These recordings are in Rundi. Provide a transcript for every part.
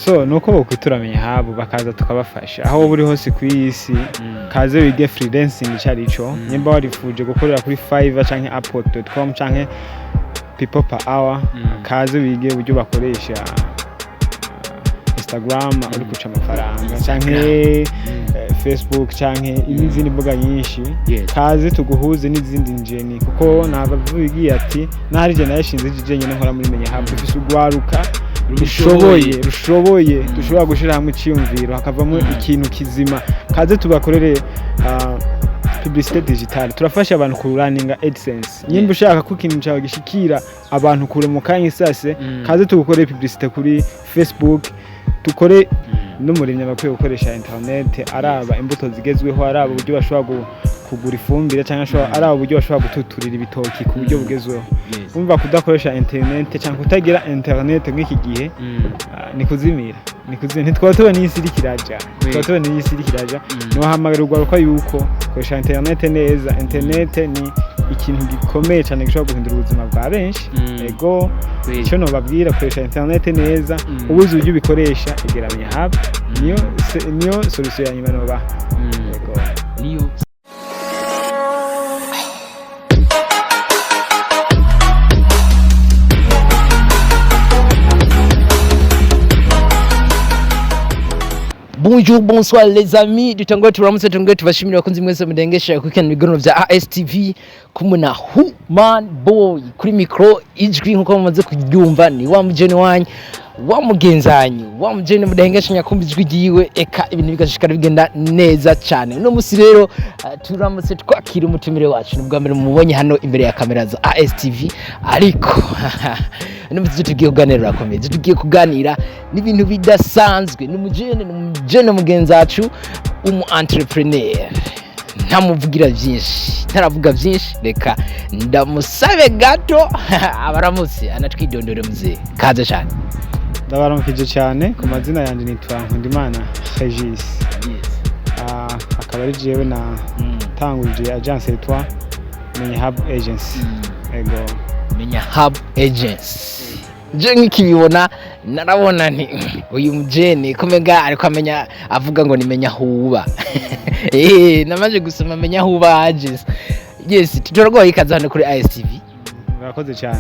So nuko bokwitura Menya Hub, bakaza tukabafasha aho woba uri hose ku isi. Kaze wige freelancing icari ico. Nimba warifuje gukorera kuri Fiverr canke upwork.com canke people per hour, kaze wige uburyo bakoresha Instagram uri guca amafaranga, canke Facebook, canke n'izindi mbuga nyinshi. Kaze tuguhuze n'izindi njeni, kuko nabavugiye ati nahari je nayashinze je nyene nkora muri Menya Hub. Dufise urwaruka rushoboye, dushobora gushira hamwe iciyumviro hakavamo ikintu kizima. Kaze tubakorere publicité digitale, turafasha abantu kuraninga AdSense. Nimba ushaka ko ikintu cyawe gishikira abantu kure mu kanya isase, kaze tugukorere publicité kuri Facebook, dukore. N'umurimyi aba akwiye gukoresha internet, araba imbuto zigezweho, araba uburyo bashobora kugura ifumbire, cyangwa araba uburyo bashobora gututurira ibitoki ku buryo bugezweho. Umva, kudakoresha internet cyangwa kutagira internet nk'iki gihe, ni kuzimira, ni kuzimira. Ntitwaba tubona iyi si iriko iraja, ntitwaba tubona iyi si iriko iraja. Niwahamagara urwaruka yuko koresha internet neza. Internet ni ikintu gikomeye cyane gishobora guhindura ubuzima bwa benshi. Ego, icyo nobabwira, koresha internet neza. Ubuze uburyo ubikoresha, egera Menya Hub, niyo solution ya nyuma nobaha. Ego. Niyo. Bonjour, bonsoir les amis. Dutangwe turamutse, tungwe tubashimira abakunzi mwese mudengesha gukurikirana ibiganiro bya ASTV, kumwe na Human Boy kuri micro. Ijwi nkuko mumaze kuryumva ni wa mujene wanyu, wa mugenzanyu, wa mujene mudengesha nyakumva ijwi ryiwe, eka ibintu bigashikara bigenda neza cyane. Uno musi rero turamutse twakira umutumire wacu. Ni ubwa mbere mumubonye hano imbere ya kamera za ASTV, ariko uno musi tugiye kuganira rurakomeye. Tugiye kuganira n'ibintu bidasanzwe. Ni umujene mugenzi wacu, umu entrepreneur. Ntamuvugira byinshi, ntaravuga byinshi, reka ndamusabe gato abaramutse anatwidondore. Muzehe, kaze cyane. Ndabaramukije cyane. Ku mazina yanjye nitwa Nkundimana Regis. Akaba ari jewe na tanguje agence yitwa Menya Hub Agency. Ego. Menya Hub Agency, je nkikibibona narabona nti uyu mujene kumega ariko amenya avuga ngo nimenya huba. Namaze gusoma Menya Huba Agency. Yes, turagoye. Ikaze hano kuri ISTV. Murakoze cyane.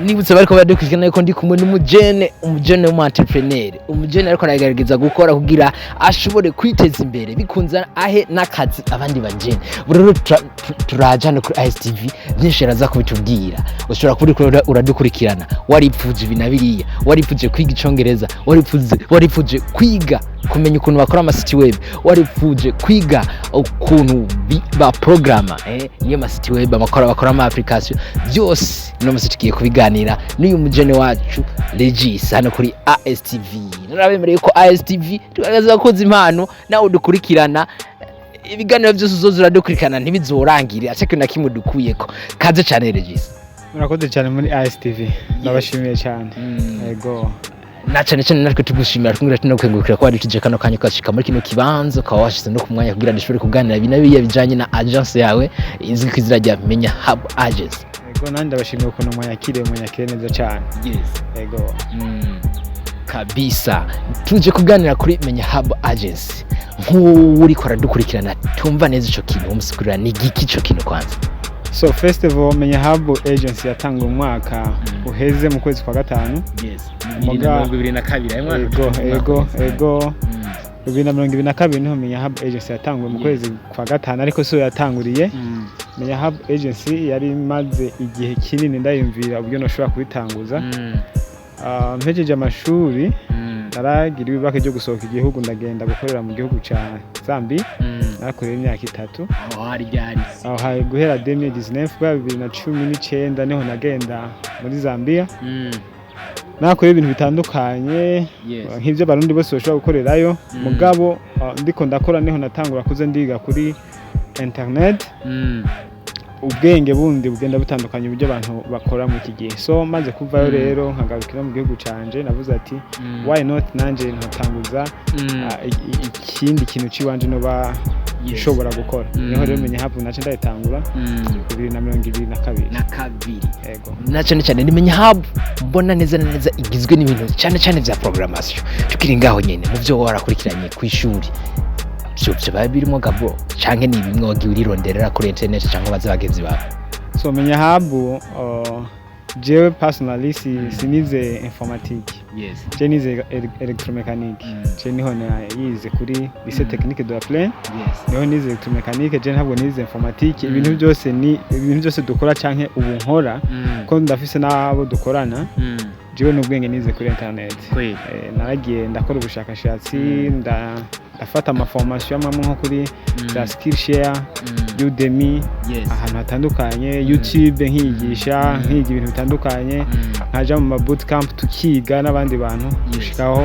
Nibutse bariko baradukurikirana yuko ndi kumwe n'umujene, umujene w'umu entrepreneur, umujene ariko aragerageza gukora kugira ashobore kwiteza imbere, bikunze ahe n'akazi abandi bajene. Ubu rero turaje hano kuri ISTV, byinshi araza kubitubwira. Ushobora kuba uriko uradukurikirana waripfuje ibi na biriya, waripfuje kwiga icongereza, waripfuje kwiga kumenya ukuntu bakora ama site web, waripfuje kwiga ukuntu ba programa niyo ma site web bakora ama application byose. Uno musi tugiye kubiganira n'uyu mujene wacu Regis hano kuri ASTV. Narabemereye ko ASTV tugaragaza abakozi impano. Nawe udukurikirana ibiganiro byose uzoza uradukurikirana, ntibizorangire ata kintu na kimwe dukuyeko. Kaze cyane, Regis. Murakoze cyane muri ISTV, ndabashimiye cyane. Ego. Na cyane cyane natwe tugushimira, twongera tunakengurukira ko wadutije kano kanya ukashika muri kino kibanza, ukaba washize no ku mwanya kugira dushobore kuganira ibi na biriya bijanye na agence yawe izwi ku izina rya Menya Hub Agency. Ego, nanjye ndabashimiye ukuntu mwanyakiriye neza cyane. Ego. Kabisa, tuje kuganira kuri Menya Hub Agency. Nk'uwo uriko aradukurikirana tumva neza ico kintu, umusigurira ni igiki ico kintu kwanza? So first of all, Menya Hub Agency yatanguye umwaka uheze mu kwezi kwa gatanu. 2022. Ego, 2022 niho Menya Hub Agency yatanguye mu kwezi kwa gatanu, ariko so yatanguriye. Menya Hub Agency yari imaze igihe kinini ndayumvira uburyo nashobora kubitanguza. Mpejeje amashuri naragiriwe ibaka ryo gusohoka igihugu, ndagenda gukorera mu gihugu ca Zambia. Narakoreye imyaka 3. Aho hari ryari? Aho hari guhera 2019, guhera 2019 niho nagenda muri Zambia. Nakoreye ibintu bitandukanye nk'ivyo abarundi bose bashobora gukorerayo. Mugabo ndiko ndakora niho natangura kuza ndiga kuri internet, ubwenge bundi bugenda butandukanye, uburyo abantu bakora mu iki gihe. So maze kuvayo rero nkagarukira mu gihugu canje, navuze ati why not nanje nkatanguza ikindi kintu ciwanje noba Nshobora gukora. Niho rero Menya Hub nace ndayitangura 2022. Na kabiri. Ego. Na cyane cyane ni Menya Hub mbona neza na neza igizwe n'ibintu cyane cyane bya programmation. Tukiri ngaho nyene, mu byo warakurikiranye ku ishuri byo biba birimo gabo, canke ni bimwe wagiye urironderera kuri internet cyangwa baza bagenzi bawe? So Menya Hub, jewe personally sinize informatique. Je nize électromécanique. Je niho nayize kuri Lycée Technique de la Plaine. Niho nize électromécanique. Je ntabwo nize informatique. Ibintu byose ni ibintu byose dukora canke ubu nkora, ko ndafise n'abo dukorana, jewe n'ubwenge nize kuri internet. Naragiye ndakora ubushakashatsi, ndafata amaformation amwe amwe nko kuri za Skillshare, Udemy, ahantu hatandukanye, YouTube, nkiyigisha, nkiga ibintu bitandukanye, nkaja mu ma bootcamp tukiga n'abandi bantu, gushikaho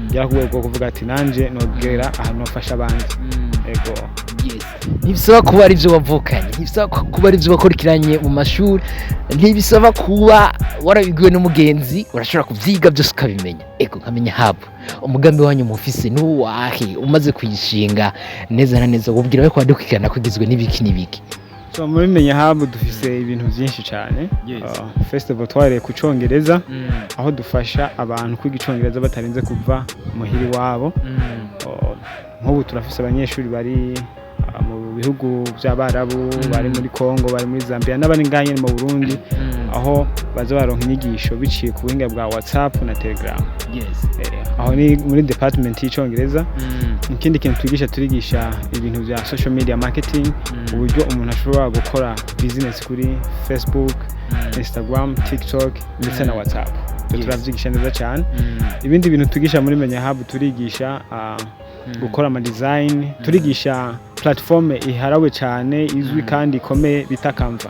ngera ku rwego rwo kuvuga ati nanje nogera ahantu hafasha abandi. Ego. Yes. Ntibisaba kuba ari byo wavukanye, ntibisaba kuba ari byo wakurikiranye mu mashuri, ntibisaba kuba warabibwiwe n'umugenzi, urashobora kubyiga byose ukabimenya. Ego, nkamenya Hub, umugambi wanyu mufise n'uwahe? Umaze kuyishinga neza na neza, wubwira ko wadukurikirana ko igizwe n'ibiki n'ibiki? So muri Menya Hub dufise ibintu byinshi cyane. First of all, twahereye ku Congereza, aho dufasha abantu kwiga Icongereza batarinze kuva muhira iwabo. Nk'ubu turafise abanyeshuri bari mu bihugu by'Abarabu, bari muri Congo, bari muri Zambia n'abari ngaha nyene mu Burundi, aho baza baronka inyigisho biciye ku buhinga bwa WhatsApp na Telegram. Aho ni muri department y'Icongereza. Ikindi kintu twigisha, turigisha ibintu bya social media marketing, uburyo umuntu ashobora gukora business kuri Facebook, Instagram, TikTok ndetse na WhatsApp. Ibyo turavyigisha neza cyane. Ibindi bintu twigisha muri Menya Hub, turigisha gukora ama design, turigisha platform iharawe cyane, izwi kandi ikomeye bita Canva.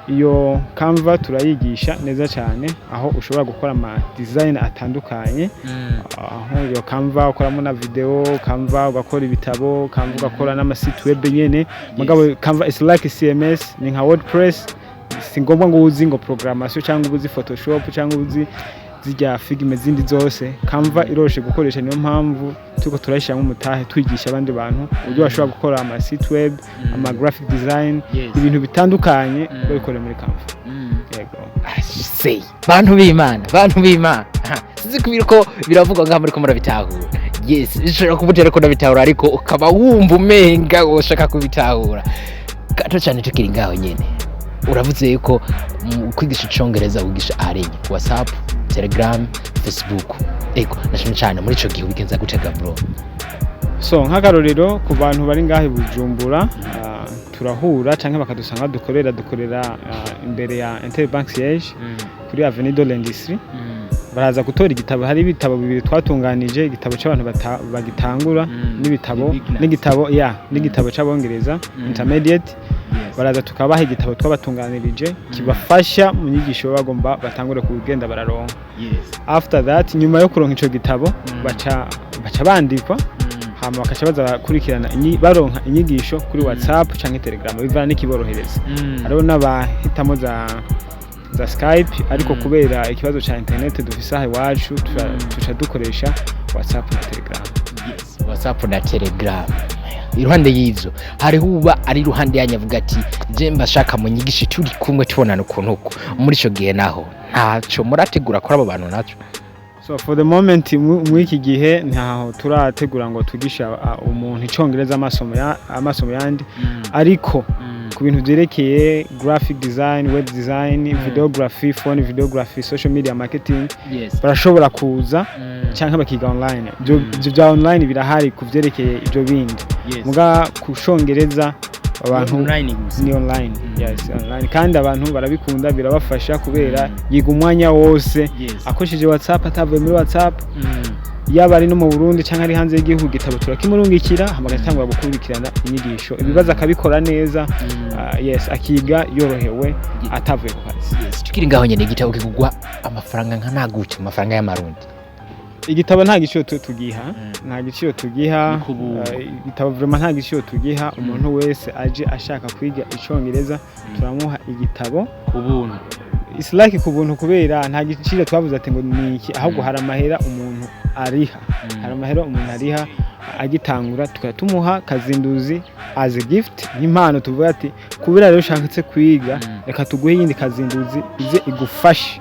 Iyo Canva turayigisha neza cyane, aho ushobora gukora ama design atandukanye, aho iyo Canva ukoramo na video, Canva ugakora ibitabo, Canva ugakora n'ama site web nyene. Mugabo Canva is like CMS, ni nka WordPress. Si ngombwa ngo uzi ngo programmation cyangwa uzi Photoshop cyangwa uzi zirya Figma zindi zose. Canva iroroshe gukoresha, niyo mpamvu turiko turayishyiramo umutahe, twigisha abandi bantu uburyo bashobora gukora ama site web, ama graphic design, ibintu bitandukanye, babikorera muri Canva. Yego. Sei bantu b'Imana, bantu b'Imana. Ha, sinzi kubira ko biravugwa ngaho muriko murabitahura. Yes, bishobora kuba utariko urabitahura, ariko ukaba wumva umenga woshaka kubitahura gato cyane. Tukiri ngaho nyene, uravuze yuko mu kwigisha Icongereza wigisha aharenye WhatsApp, Telegram, Facebook. Ego, nashimye cyane. Muri ico gihe ubigenza gute ga bro? So nk'akarorero, ku bantu bari ngaho i Bujumbura, turahura canke bakadusanga dukorera imbere ya Interbank siège kuri Avenue de l'Industrie. Baraza gutora igitabo. Hari ibitabo bibiri twatunganije: igitabo cy'abantu bagitangura n'ibitabo Beginners. N'igitabo ya n'igitabo c'Abongereza, intermediate. Baraza tukabaha igitabo twabatunganirije kibafasha mu nyigisho baba bagomba batangure kugenda bararonka. After that, nyuma yo kuronka ico gitabo, baca bandikwa, hama bakaca baza barakurikirana baronka inyigisho kuri WhatsApp canke Telegram, bivana n'ikiborohereza. Hariho n'abahitamo za Skype, ariko kubera ikibazo ca internet dufise aha iwacu, tuca dukoresha WhatsApp na Telegram. Yes, WhatsApp na Telegram. Iruhande y'ivyo, hariho uba ari iruhande yanyu avuga ati je mbashaka munyigishe turi kumwe, tubonana ukuntu uku. Muri ico gihe naho ntaco murategura kuri abo bantu naco? So for the moment, muri iki gihe ntaho turategura ngo twigishe umuntu Icongereza amasomo yandi, ariko ku bintu vyerekeye graphic design, web design, videography, phone videography, social media marketing, barashobora kuza canke bakiga online. Ivyo bya online birahari ku vyerekeye ivyo bindi. Muga ku Congereza abantu Online gusa. Ni online. Yes, online, kandi abantu barabikunda, birabafasha kubera yiga umwanya wose akoresheje WhatsApp, atavuye muri WhatsApp, yaba ari no mu Burundi canke ari hanze y'igihugu. Igitabo turakimurungikira, hama agatangura gukurikirana inyigisho, ibibazo akabikora neza. Yes, akiga yorohewe atavuye ku kazi. Yes, tukiri ngaho nyene, igitabo kigugwa amafaranga nka naguce amafaranga y'amarundi? Igitabo nta giciro tugiha, nta giciro tugiha. Ni ku buntu. Igitabo vraiment nta giciro tugiha. Umuntu wese aje ashaka kwiga Icongereza, turamuha igitabo ku buntu. It's like ku buntu, kubera nta giciro twavuze ati ngo ni iki, ahubwo hari amahera umuntu ariha, hari amahera umuntu ariha agitangura, tukaba tumuha Kazinduzi as a gift, nk'impano. Tuvuga ati kubera rero ushatse kwiga, reka tuguhe iyindi Kazinduzi ize igufashe.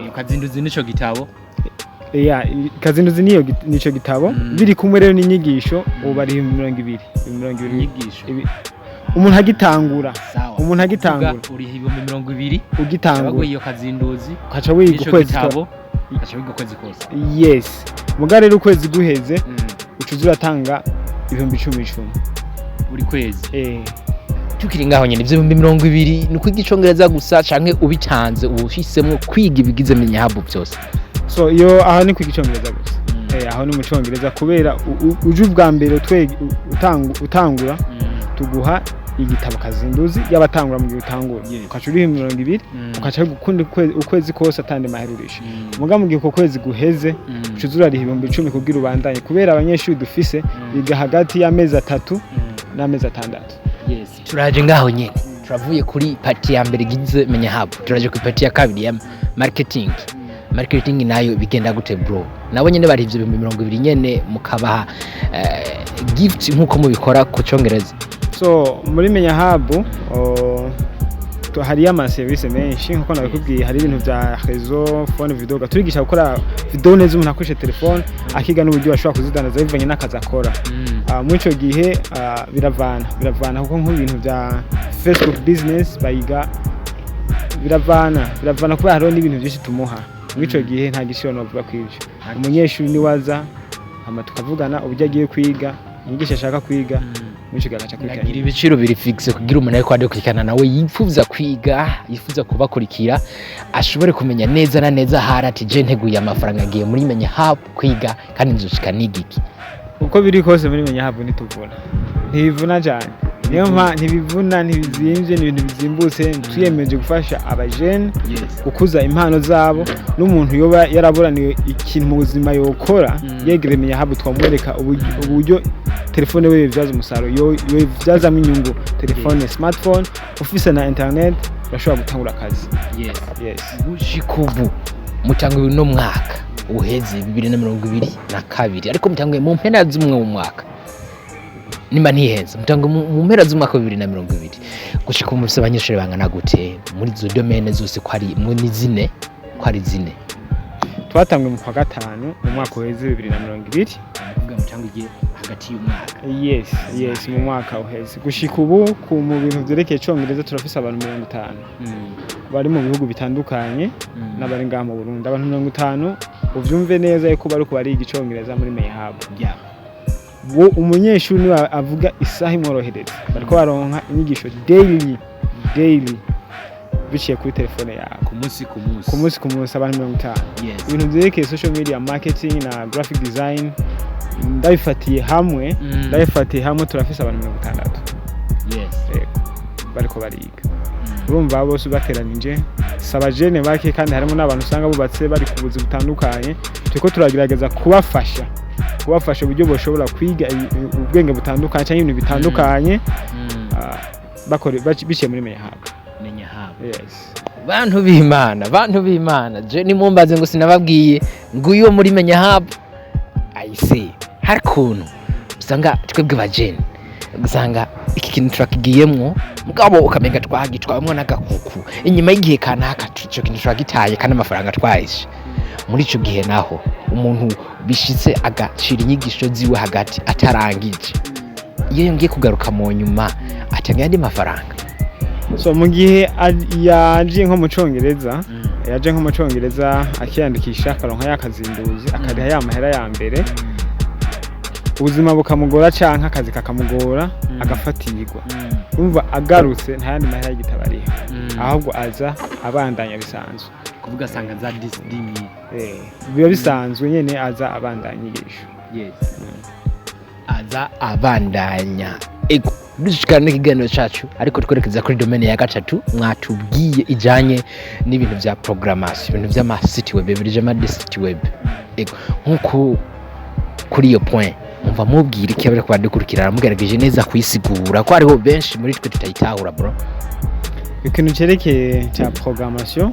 Iyo Kazinduzi nico gitabo? Yeah, Kazinduzi niyo nico gitabo. Biri kumwe rero n'inyigisho, ubu bari 20,000, 20,000. Inyigisho? Umuntu agitangura. Sawa. Umuntu agitangura. Kuvuga uriha 20,000, ugitangura, baguha iyo Kazinduzi ukaca wiga n'ico ukwezi gitabo, ugaca wiga ukwezi kose. Yes, muga rero ukwezi guheze, uca uza uratanga 10,000 icumi buri kwezi. Eh. Tukiri ngaho nyene, ivyo 20,000 ni ukwiga Icongereza gusa, canke ubitanze uba uhisemwo kwiga ibigize Menya Hub byose? So iyo aho ni kwiga Icongereza gusa. Aho ni mu Congereza, kubera uje ubwa mbere utangura, tuguha igitabo Kazinduzi y'abatangura. Mu gihe utangura, ukaca uriha 20, ukaca ukundi ukwezi kose atandi mahera urisha. Muga mu gihe uko kwezi guheze, uca uza urariha 10,000 kugira ubandanye, kubera abanyeshuri dufise biga hagati y'amezi 3 n'amezi 6. Yes, turaje ngaho nyene. Turavuye kuri partie ya mbere igize Menya Hub, turaje ku partie ya kabiri ya marketing. Marketing nayo bigenda gute, bro? Nabo nyene bari ivyo 20,000 nyene, mukabaha gift nkuko mubikora ku Congereza? So muri Menya Hub hariyo amaserivisi menshi nkuko nabikubwiye. Hari ibintu vya réseau, phone, video, turigisha gukora video neza umuntu akoresha telefone, akiga n'uburyo ashobora kuzidandaza bivanye n'akazi akora. Muri ico gihe biravana kuko nk'ibintu vya Facebook business bayiga, biravana kubera hariho n'ibintu byinshi tumuha. Muri ico gihe nta giciro novuga kw'ivyo. Umunyeshuri niwaza hama tukavugana uburyo agiye kwiga, inyigisho ashaka kwiga, muri ico gihe agaca akurikirana. Nagira ibiciro biri fixe kugira umuntu ariko adukurikirana nawe yifuza kwiga, yifuza kubakurikira, ashobore kumenya neza na neza ahari ati je nteguye amafaranga, agiye muri Menya Hub kwiga kandi nzoshika nigiki. Uko biri kose muri Menya Hub ntituvuna, ntibivuna cyane. Niyo ntibivuna, ntibizimvye, ni ibintu bizimbutse. Twiyemeje gufasha abajene gukuza impano zabo, n'umuntu yoba yaraburaniwe ikintu mu buzima yokora, yegereye Menya Hub twamwereka uburyo telefone we yobyaza umusaruro, yobyazamo inyungu. Telefone smartphone ufise na internet urashobora gutangura akazi. Yes. Gushika ubu mutanguye uno mwaka uheze 2022, ariko mutanguye mu mpera z'umwe mu mwaka, nimba ntihenze, mutanguye mu mpera z'umwaka wa 2020. Gushika ubu mufise abanyeshuri bangana gute muri izo domaine zose, ko ari mu ni zine, ko ari zine? Twatanguye mu kwa gatanu mu mwaka uheze 2020. Kuvuga mutanguye hagati y'umwaka. Yes, mu mwaka uheze. Gushika ubu mu bintu vyerekeye Icongereza turafise abantu 50 bari mu bihugu bitandukanye n'abari ngaha mu Burundi. Abantu 50, uvyumve neza yuko bariko bariga Icongereza muri Menya Hub. Wo umunyeshuri niwe avuga isaha imworohereza, bariko baronka inyigisho daily daily biciye kuri telefone yawe. Ku munsi ku munsi? Ku munsi ku munsi, abantu 50. Ibintu vyerekeye social media marketing na graphic design ndabifatiye hamwe, turafise abantu 60. Yego, bariko bariga. Urumva bose bateranije si abajene bake, kandi harimo n'abantu usanga bubatse, bari ku buzi butandukanye. Turiko turagerageza kubafasha uburyo bashobora kwiga ubwenge butandukanye cyangwa ibintu bitandukanye, biciye muri Menya Hub. Menya Hub. Yes. Bantu b'Imana, bantu b'Imana, je nimumbaze ngo sinababwiye nguyu muri Menya Hub. Ayise hari ukuntu usanga twebwe bajene usanga iki kintu turakigiyemwo, mugabo ukamenga twagitwamwo n'agakuku. Inyuma y'igihe kanaka ico kintu turagitaye kandi amafaranga twahishe. Muri ico gihe naho umuntu bishitse agacira inyigisho ziwe hagati atarangije, iyo yongeye kugaruka mu nyuma atanga ayandi mafaranga? So mu gihe yaje nko mu Congereza, akiyandikisha, akaronka ya Kazinduzi, akariha ya mahera ya mbere, ubuzima bukamugora canke akazi kakamugora, agafatirwa, umva agarutse nta yandi mahera y'igitabo ariha, ahubwo aza abandanya bisanzwe. Kuvuga asanga za disdimi? Biba bisanzwe nyene, aza abandanya inyigisho. Yes, aza abandanya. Ego, dushikana n'ikiganiro cacu, ariko twerekeza kuri domaine ya gatatu mwatubwiye ijanye n'ibintu vya programmation, ibintu vy'ama site web, ibintu vy'ama site web. Ego, nkuko kuri iyo point mumva mubwira iki abariko baradukurikirana, mugerageje neza kuyisigura, ko hariho benshi muri twe tutayitahura, bro? Ikintu cerekeye ca programmation,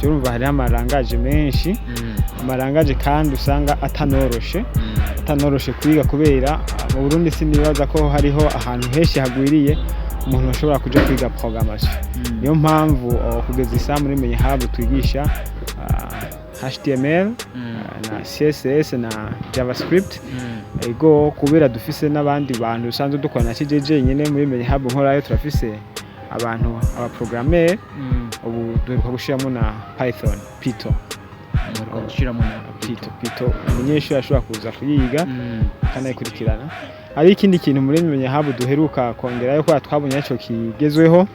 urumva hariho ama langage menshi, ama langage kandi usanga atanoroshe kwiga, kubera mu Burundi sinibaza ko hariho ahantu henshi hagwiriye umuntu ashobora kuja kwiga programmation. Niyo mpamvu kugeza isaha muri Menya Hub twigisha HTML na CSS na JavaScript. Ego, kubera dufise n'abandi bantu dusanzwe dukorana kijeje nyene muri Menya Hub nkorayo, turafise abantu aba programmeur. Ubu duheruka gushiramo na Python, Python. Muheruka gushiramo na Python, umunyeshuri ashobora kuza kuyiga akanayikurikirana. Hari ikindi kintu muri Menya Hub duheruka kongerayo, kubera twabonye ico kigezweho,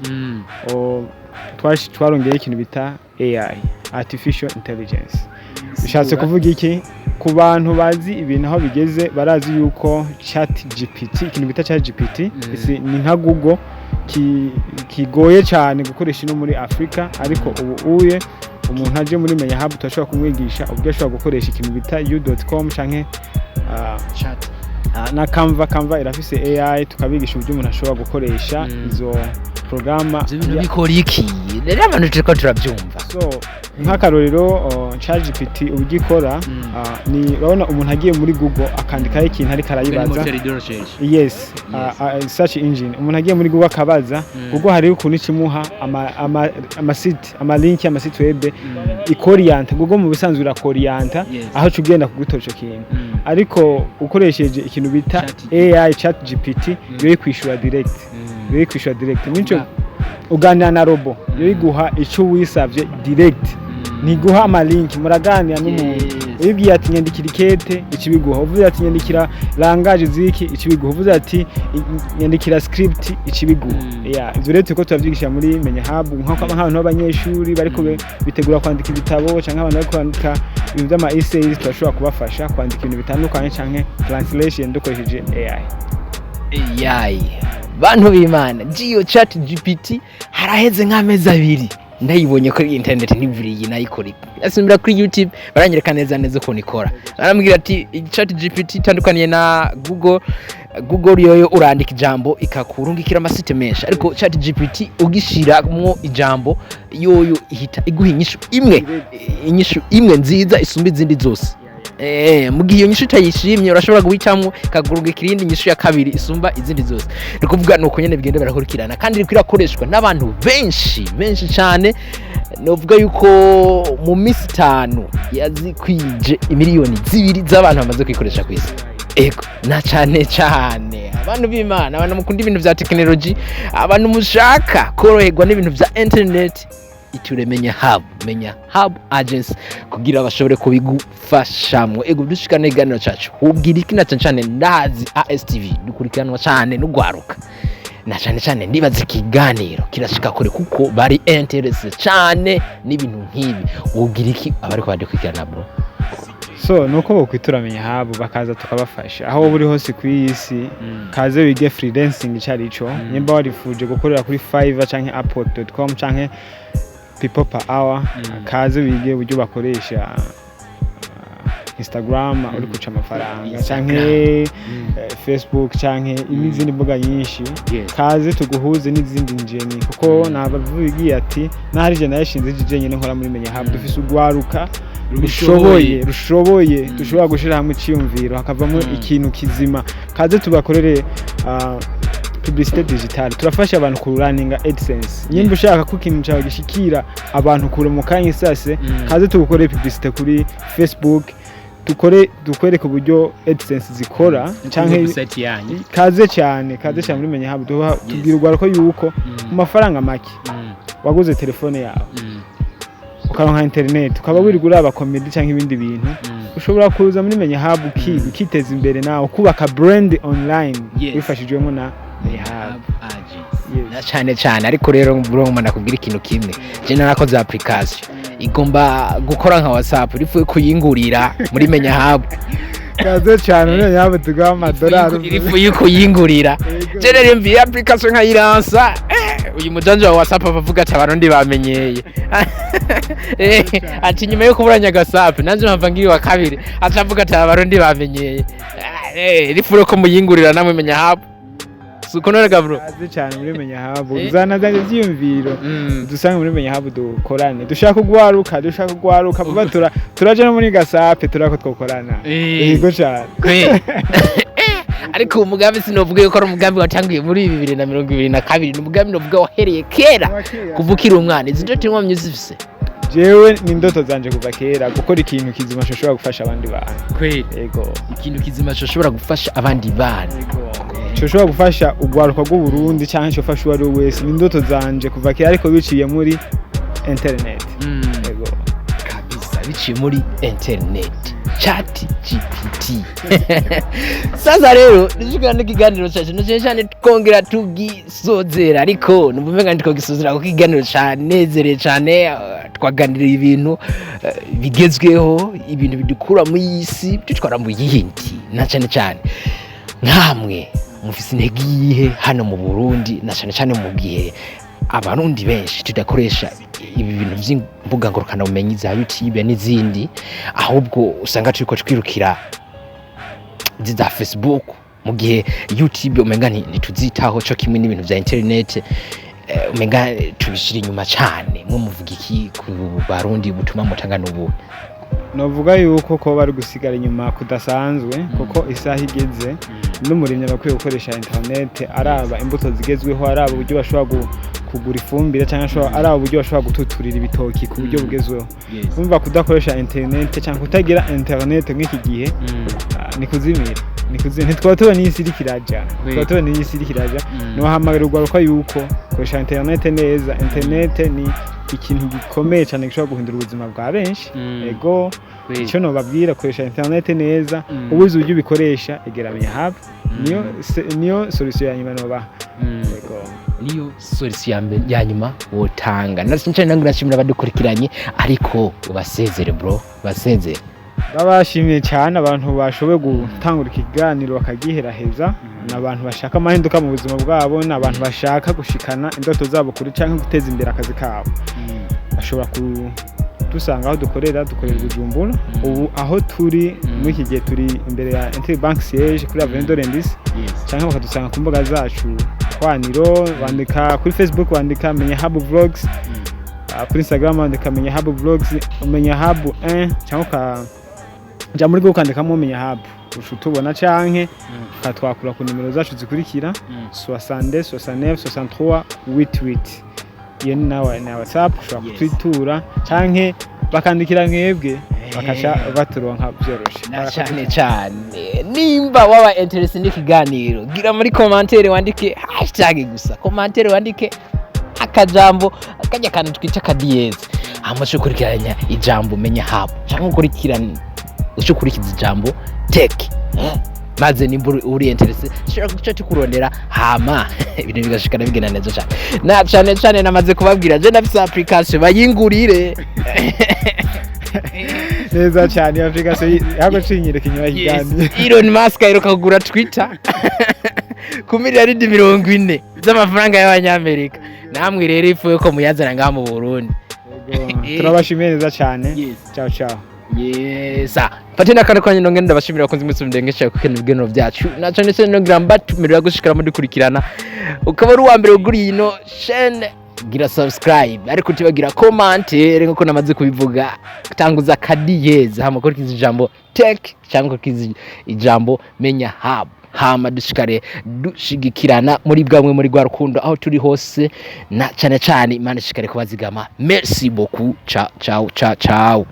twarongeyeho ikintu bita AI, artificial intelligence. Bishatse kuvuga iki? Ku bantu bazi ibintu aho bigeze, barazi yuko Chat GPT, ikintu bita Chat GPT, ni nka Google, kigoye cyane gukoresha ino muri Afrika. Ariko ubu uye umuntu aje muri Menya Hub, turashobora kumwigisha uburyo ashobora gukoresha ikintu bita you.com canke Chat na Canva. Canva irafise AI, tukabigisha uburyo umuntu ashobora gukoresha izo programa. Ivyo bintu bikora iki rero? Abantu turiko turavyumva. So, nk'akarorero, ChatGPT uburyo ikora, ni urabona umuntu agiye muri Google akandikaho ikintu ariko arayibaza. Yes, search engine. Umuntu agiye muri Google akabaza Google, hariho ukuntu ikimuha ama site, ama link, ama site web ikoriyanta. Google mu bisanzwe irakoriyanta aho uca ugenda kugutora ico kintu. Ariko ukoresheje ikintu bita Chat AI, ChatGPT, yo ikwishura direct, yo ikwishura direct. Nico uganira na robot, yo iguha ico wisavye direct, ntiguha ama link, muraganira n'umuntu. Ubibwiye ati nyandikira ikete, ikibiguha. Uvuze ati nyandikira langage ziki, ikibiguha. Uvuze ati nyandikira script, ikibiguha. Yeah, ivyo rero turiko turavyigisha muri Menya Hub, nk'abantu b'abanyeshuri bariko bitegura kwandika ibitabo canke abantu bariko kwandika ibintu vy'ama essays, turashobora kubafasha kwandika ibintu bitandukanye canke translation dukoresheje AI. AI, bantu b'Imana, Geo Chat GPT haraheze nk'amezi 2 ndayibonye kuri internet, ntivuriye nayikora, asimbira kuri YouTube baranyereka neza neza ukuntu ikora. Barambwira ati Chat GPT itandukaniye na Google. Google yoyo urandika ijambo ikakurungikira ama site menshi, ariko Chat GPT ugishiramwo ijambo, yoyo ihita iguha inyishu imwe, inyishu imwe nziza isumba izindi zose. Mu gihe iyo nyishu utayishimye, urashobora guhitamo ikagurungikira iyindi nyishu ya kabiri isumba izindi zose. Ni ukuvuga ni uko nyene bigenda birakurikirana, kandi iriko irakoreshwa n'abantu benshi benshi cyane. Novuga yuko mu minsi 5 yazikwije imiliyoni 2 z'abantu bamaze kuyikoresha ku isi. Ego, na cyane cyane abantu b'Imana, abantu mukunda ibintu vya tekinoloji, abantu mushaka koroherwa n'ibintu vya internet, iture Menya Hub, Menya Hub Agency, kugira bashobore kubigufashamwo. Ego, dushikana ikiganiro cacu, ubwira iki? Na cane cane ndazi ASTV dukurikiranwa cane n'ugwaruka, na cane cane ndibaza ikiganiro kirashika kure kuko bari intéressé cane n'ibintu nk'ibi. Ubwira iki abariko badukurikirana, bro? So nuko bokwitura Menya Hub, bakaza tukabafasha aho wowe uri hose ku iyi si. Kaze wige freelancing icari ico. Nimba warifuje gukorera kuri Fiverr canke upwork.com canke people per hour, kaze wige uburyo bakoresha Instagram uri kuca amafaranga, Instagram. canke Facebook canke n'izindi mbuga nyinshi. Kaze tuguhuze n'izindi njeni, kuko nabavugiye ati nahari je nayishinze je nyene nkora muri Menya Hub. Dufise ugwaruka rushoboye, dushobora gushira hamwe iciyumviro hakavamo ikintu kizima. Kaze tubakorere publicité digitale. Turafasha abantu kuraninga AdSense. Nyimba ushaka ko ikintu cyawe gishikira abantu kure mu kanya isase, kaze tugukorere publicité kuri Facebook, dukore dukwereke uburyo AdSense zikora canke Website yanyu. Kaze cyane, kaze cyane muri Menya Hub. Tubwira urwaruko yuko mu mafaranga make waguze telefone yawe, ukaronka internet, ukaba wirirwa uraba comedy cyangwa ibindi bintu, ushobora kuza muri Menya Hub ukiga, ukiteza imbere, nawe ukubaka brand online wifashijwemo na Menya Hub. Yes. Na cyane cyane. Ariko rero bro, nakubwira ikintu kimwe: je narakoze application igomba gukora nka WhatsApp, ripfuye kuyingurira muri Menya Hub. Kaze cyane muri Menya Hub, tuguha amadolari. Irifuye kuyingurira. Yego. Je rero mviye application nkayiransa, uyu mujanja wa WhatsApp abavuga ati abarundi bamenyeye. Ati nyuma yo kuburanya WhatsApp nanje mpava ngiri wa kabiri, aca avuga ati abarundi bamenyeye. Ripfuye ko muyingurira namwe Menya Hub. Uko none ga bro? Kaze cyane muri Menya Hub, uzanazanye ivyiyumviro, dusange muri Menya Hub, dukorane. Dushaka kugwaruka vuba, turaja no muri gasape, turako twokorana. Yego cyane. Kwe. Ariko uwo mugambi sinovuga yuko ari umugambi watanguye muri 2022, ni umugambi novuga wahereye kera kuva ukiri umwana. Izi ndoto nkomyi zifise? Jewe ni indoto zanje kuva kera gukora ikintu kizima gishobora gufasha abandi bantu. Kweli? Yego. Ikintu kizima gishobora gufasha abandi bana. Gishobora gufasha urwaruka rw'Uburundi canke cofasha uwo ari we wese. Ni indoto zanje kuva kera, ariko biciye muri internet. Yego. Kabisa, biciye muri internet, Chat GPT. Sasa rero dushikana n'ikiganiro cyacu na cyane cyane twongera tugisozera, ariko numva umenga ntitwogisozera kuko ikiganiro canezereye cyane. Twaganiriye ibintu bigezweho, ibintu bidukura mu isi dutwara mu yindi, na cyane cyane nkamwe mufise intege iyihe hano mu Burundi, na cyane cyane mu gihe Abarundi benshi tudakoresha ibi bintu by'imbuga ngurukanabumenyi za YouTube n'izindi, ahubwo usanga turiko twirukira izi za Facebook, mu gihe YouTube umenga ntituzitaho co kimwe n'ibintu vya internet, umenga tubishira inyuma cane. Mwe muvuga iki ku Barundi? Butuma mutanga n'ubu? Novuga yuko ko bari gusigara inyuma kudasanzwe, kuko isaha igeze n'umurimyi aba akwiye gukoresha internet, araba imbuto zigezweho, araba uburyo bashobora kugura ifumbire, cyangwa araba uburyo bashobora gututurira ibitoki ku buryo bugezweho. Umva, kudakoresha internet cyangwa kutagira internet nk'iki gihe, ni kuzimira, ni kuzimira. Ntitwaba tubona iyi si iriko iraja, twaba tubona iyi si iriko iraja. Nohamagara urwaruka yuko koresha internet neza. Internet ni ikintu gikomeye cyane gishobora guhindura ubuzima bwa benshi. Ego, icyo nobabwira, koresha internet neza. Ubuze uburyo ubikoresha, egera Menya Hub, niyo solution ya nyuma nobaha. Ego. Niyo solution ya mbere ya nyuma wotanga. Na cyane nange nashimira abadukurikiranye, ariko ubasezere bro, ubasezere. Babashimiye cyane abantu bashoboye gutangura ikiganiro bakagiheraheza. Ni abantu bashaka amahinduka mu buzima bwabo, ni abantu bashaka gushikana indoto zabo kuri cyangwa guteza imbere akazi kabo. Bashobora kudusanga aho dukorera. Dukorera i Bujumbura. Ubu aho turi muri iki gihe, turi imbere ya Interbank siège kuri Avenue de l'Indice, cyangwa bakadusanga ku mbuga zacu hwaniro. Wandika kuri Facebook, wandika Menya Hub Vlogs. Kuri Instagram wandika Menya Hub Vlogs, Menya Hub 1, cyangwa ukaja muri Google ukandikamo Menya Hub, uca utubona, canke ukatwakura ku nimero zacu zikurikira: 62 69 63 88. Iyo ni nawe na WhatsApp, ushobora kutwitura canke bakandikira mwebwe, bakaca baturonka byoroshe. Na cyane cyane nimba waba interested n'ikiganiro, gira muri commentaire wandike hashtag gusa, commentaire wandike akajambo kajya kantu twica akadiyeze, hama uce ukurikiranya ijambo Menya Hub, cyangwa ukurikirana uce ukurikiza ijambo tech, maze nimba uri interested ushobora guca tukurondera, hama ibintu bigashikana bigenda neza cyane. Na cyane cyane namaze kubabwira, je ndafise application, bayingurire. Neza cyane, iyo application yago cinyereka inyuma y'ikiganiro. Elon Musk aheruka kugura Twitter ku miliyaridi 40 z'amafaranga y'Abanyamerika. Namwe rero ifuye ko muyazana ngaha mu Burundi. Yego, turabashimiye neza cyane. Ciao ciao. Yes. Fate n'akandi kanya nongera ndabashimira abakunzi mwese mudengesha kuko ibiganiro byacu, na cyane cyane nongera mbatumirira gushikira mudukurikirana. Ukaba uri uwa mbere uguriye ino chaîne, gira subscribe, ariko utibagira commentaire nkuko namaze kubivuga. Tanguza kadiyeza, hama ukurikiza ijambo tech cyangwa ukurikiza ijambo Menya Hub, hama dushikare dushigikirana muri bwamwe muri rwa rukundo aho turi hose. Na cyane cyane Imana ishikare kubazigama. Merci beaucoup. Ciao ciao ciao ciao.